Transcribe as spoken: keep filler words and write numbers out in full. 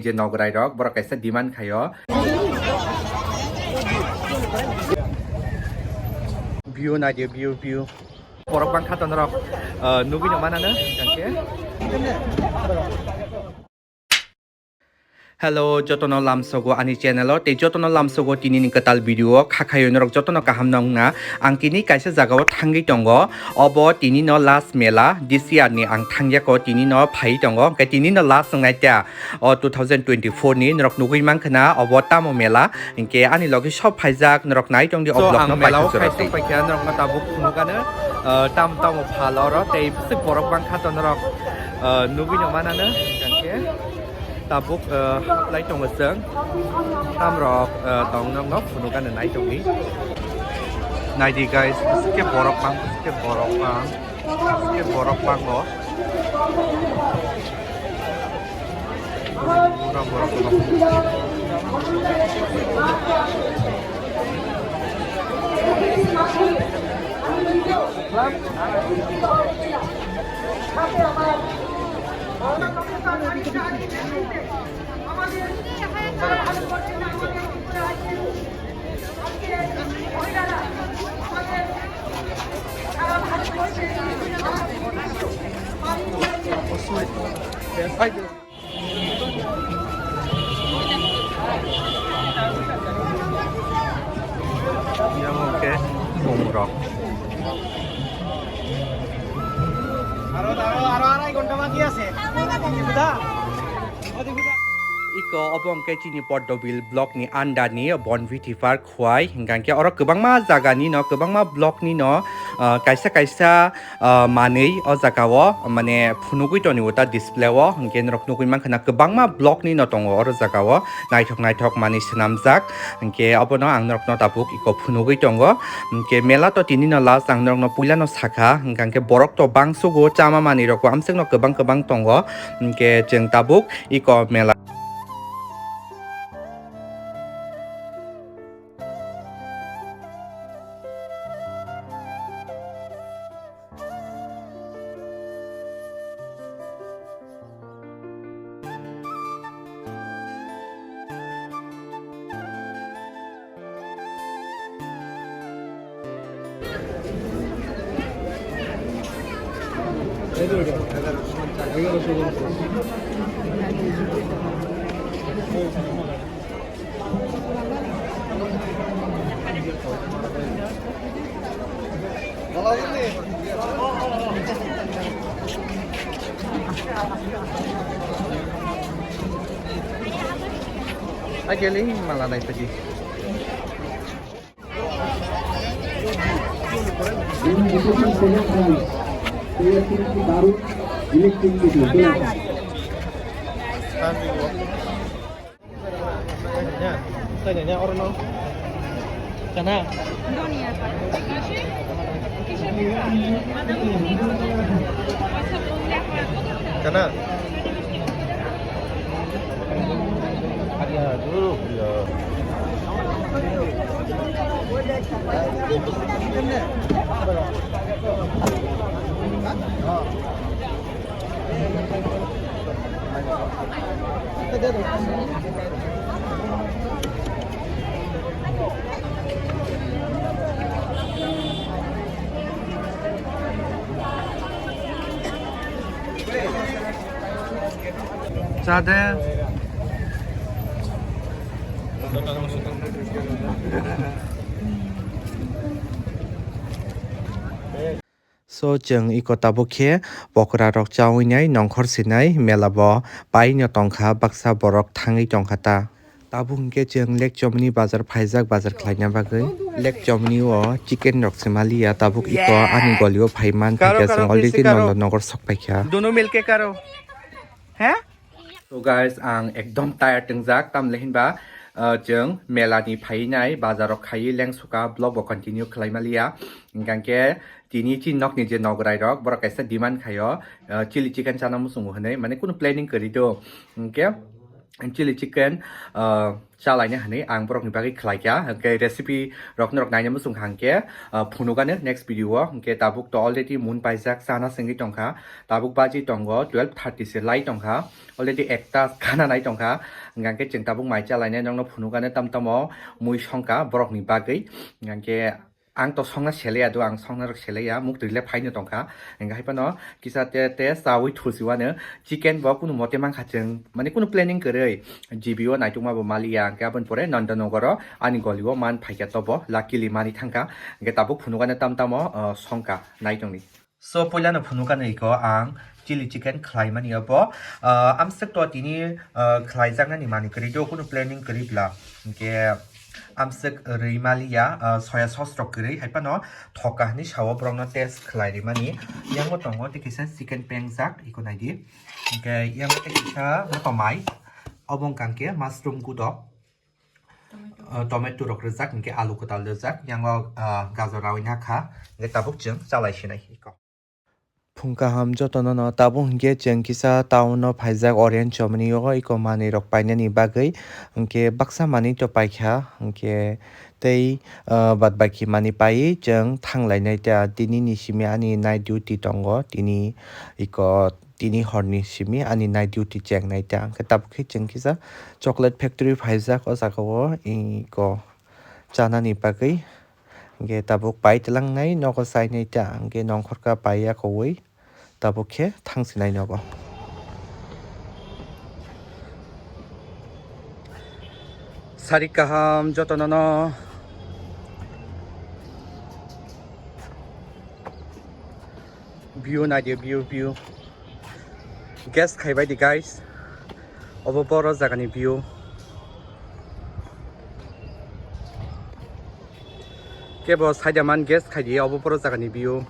Je nograi rok borok kaisa demand khaio. View naidi, view, view. Borok bangkha to norok, uh, nugwi no manano hwnkhe. Hello, jotono lamsogo ani channel o, tei jotono lamsogo tini ni kwtal video o khakhayo norok jotono kaham nongna. Ang tini kaisa jaga o thangwi tongo, obo tini no last mela, this year ni ang thangyako, tini no phai tongo, hwnkhe tini no last wngnai ta. O two thousand twenty-four ni norok nugwi mankha na obo tamo mela, hinkhe ani logi sob phaijak, norok nai tongdi o vlog no paithak jora twi. Paikha norok no tabuk phunukano, uh, tam tamo phal oro tei bwswk borok bangkha to norok, uh, nugwi no manano, hinkhe tabuk, uh, haplai tongo chwng, tam rok, uh, tong norok no phunukano nai tongdi. Naidi guys, bwswk khe borok bang, bwswk khe borok bang. Khe borok bango. Pura borok bango. Yang oke, umrok. Aro, aro, aro arai ghonta baki ase. Iko obo hwnkhe chini Poddobil block ni under ni Bonbiti Park. Khwai, hingkha khe oro kwbangma jaga ni no, kwbangma block ni no, ah, kaisa kaisa, ah, manwi o jaga o, mane, phunugwi toni o ta display o, hingkhe norok nugwi mankha na kwbangma block ni no tongo oro jaga o, naithok naithok manwi swnamjak, hingkhe obono ang norok no tabuk iko phunugwi tongo, hingkhe mela to tini no last ang norok no puila no sakha, hingkha khe borok to bangsugo, chama manwi rok bo amswk no kwbang kwbang tongo, hingkhe chwng tabuk iko mela. Ageli mala nai pagi. Kana? Kana? Chade. So, chwng iko tabuk khe pokora rok chawi nai, nongkhor sinai, mela bo pai no tongkha, baksa borok thangwi tongkha ta. Tabuk hinkhe chwng Lake Chomoni bazar phaijak, bazar khlaina bagwi. Lake Chomoni o chicken rok se maliya, tabuk iko ani goli o phai man phaikha, chwng already Nondon Nogor sok phaikha. Dono milke karo. He? So guys, ang ekdom tired wngjak, tamle hinba, uh, chwng mela ni phainai, bazar rok khaiwi lengsuka, vlog bo continue khlai maliya. Hingkha khe tini chini nokni je nograi rok, borok kaisa demand khaio, uh, chili chicken chana muchungo hinwi, mane kunu planning kwrwi do. Hingkhe chili chicken, ah, chalaina hinwi ang borokni bagwi khlaikha. Hwnkhe recipe rok norok naina muchung kha hwnkhe, ah, phunukano next video o. Hwnkhe tabuk to already mun paijak, chana sengwi tongkha. Tabuk baji tongo twelve thirty se lai tongkha. Already ekta khana nai tongkha. Hwnkhe chwng tabuk mai chalainai nokno phunukano tam tamo mui songkha borokni bagwi. Hwnkhe ang to songna selaiya do, ang songna rok selaiya, muk twi le phaino tongkha. Hwnkhe hai phano kisa te, te chawi thusi wano chicken bo kunu mote mankha chwng, mane kunu planning kwrwi G B o naitukma bo maliya, hwnkhe aboni pore Nandanagar o ani goli o man phaikha tobo, luckily mani thangkha. Hwnkhe tabuk phunukano tam tamo, ah, songkha nai tongni. So, puilano phunukano iko ang chili chicken khlaimani obo. Ah, amswk to tini, ah, khlaijaknani manwi kwrwi do, kunu planning kwrwi bla. Hwnkhe amswk rwi maliya, ah, soya sauce rok kwrwi, hai phano thoka hinwi sao borokno taste khlai rimani. Yango tongo tei kisa chicken pengjak, iko naidi. Hwnkhe yango tei kisa motomai, obo wngkha hwnkhe mushroom gudok. Ah, tomato rok rijak, hwnkhe alu kwtal rijak, yango, ah, gajor rawi nakha, hwnkhe tabuk chwng chalai sinai. Phung kaham jotono no, tabuk hwnkhe chwng kisa town o phaijak, orange chomani o iko manwi rok painani bagwi, hwnkhe baksa manwi to paikha, hwnkhe tei, ah, bad baki manwi paiwi chwng thanglainai ta. Tini ni simi ani night duty tongo, tini iko tini horni simi ani night duty chengnai ta, hwnkhe tabuk khe chwng kisa chocolate factory phaijak o jaga o, iko chanani bagwi, hwnkhe tabuk pai twlangnai nogo chainai ta, hwnkhe nongkhorka paiya kowi tabuk khe thangsinai nogo. Sari kaham jotono no. View naidi, view, view. Guess khaibai di, guys. Obo boro jagani view. Kebo saida man guess khaidi, obo boro jagani view.